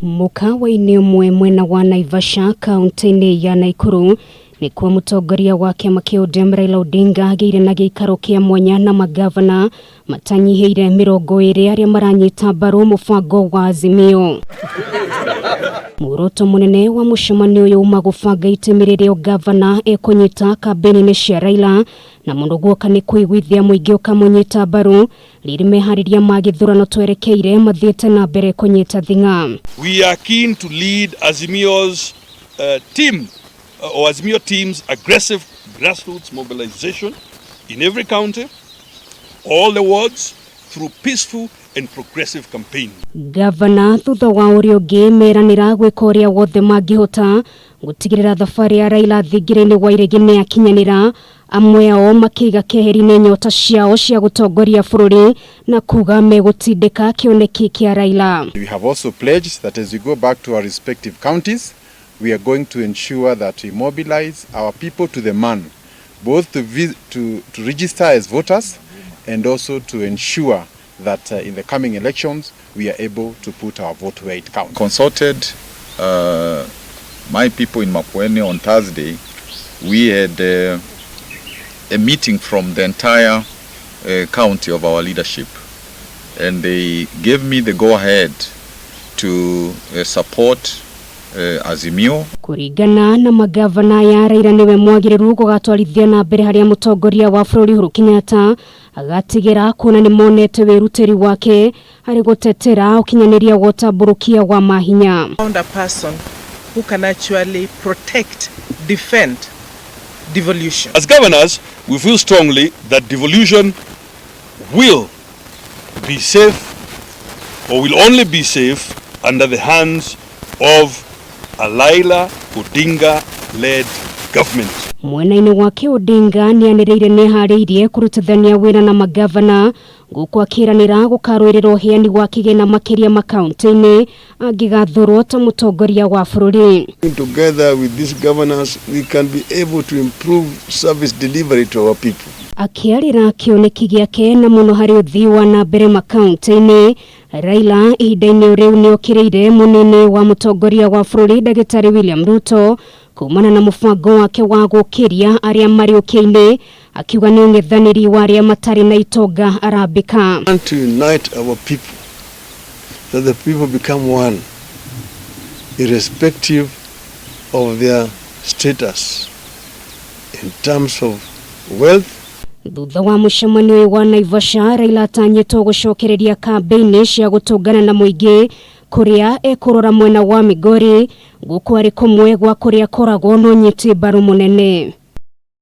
Mũkawa-inĩ ũmwe mwena wa Naivasha kaunti-inĩ ya Naikuru nĩkuo mũtongoria wa kĩama kĩa ODM Raila Odinga agĩire na gĩikaro kĩa mwanya na magavana matanyihĩire 20 arĩa maranyita mbaru mũbango wa Azimio. Muoroto mũnene wa mũcemanio ũyũ uma gũbanga itemi rĩrĩa ũgavana ekũnyita kambĩni-inĩ cia Raila na mũno guoka nĩ kũiguithia mũingĩ ũkamũnyita mbaru rĩrĩ meharĩria ma gĩthurano twerekeire mathiĩte na mbere kũnyita thing'a. We are keen to lead Azimio's team or Azimio team's aggressive grassroots mobilization in every county, all the wards, through peaceful and progressive campaign. Gavana thutha wa ũrĩa ũngĩ meranĩra gwĩka ũrĩa wothe mangĩhota gũtigĩrĩra thabarĩ ya Raila thingira-inĩ wa iregi nĩ yakinyanĩra, amwe ao makĩiga keheri-inĩ nyota ciao cia gũtongoria bũrũri na kuga megũtindĩka kĩoneki kĩa Raila. We have also pledged that as we go back to our respective counties, we are going to ensure that we mobilize our people to the man, both to register as voters and also to ensure that in the coming elections we are able to put our vote where it counts. Consulted my people in Makueni on Thursday. We had a meeting from the entire county of our leadership, and they gave me the go-ahead to support Azimio. Kũringana na magavana ya Raila nĩwe mwagĩrĩru gũgatwarithia na mbere harĩa mũtongoria wa bũrũri Uhuru Kenyatta agatigĩra kuona nĩ monete wĩrutĩri wake harĩ gũtetera ũkinyanĩria wa ũtambũrũkia wa mahinya. Found a person who can actually protect, defend devolution. As governors, we feel strongly that devolution will be safe or will only be safe under the hands of a Raila Odinga-led government. Mwena-inĩ wake Odinga nĩ anĩrĩire nĩ eharĩirie kũrutithania wĩra na magavana gũkũ akĩranĩra gũkarũĩrĩra ũheani wa kĩgĩna makĩria makaunti-inĩ angĩgathurwo ta mũtongoria wa bũrũri. Together with these governors, we can be able to improve service delivery to our people. Akĩarĩra kĩoneki gĩake na mũno harĩ ũthii wa na mbere makaunti-inĩ, Raila ihinda-inĩ rĩu nĩ okĩrĩire mũnene wa mũtongoria wa bũrũri Ndagĩtarĩ William Ruto kumana na mũbango wake wa gũkĩria arĩa marĩ ũkĩa-inĩ, akiuga nĩ ũng'ethanĩri wa arĩa matarĩ na itonga arambĩka. Want to unite our people, that the people become one, irrespective of their status in terms of wealth. Thutha wa mũcemanio ũyũ wa Naivasha, Raila atanyĩtwo gũcokereria kambĩini cia gũtũngana na mũingĩ kũrĩa ekũrora mwena wa Migori gũkũ arĩ kũmwe gwa kũrĩa akoragwo na ũnyiti mbaru mũnene.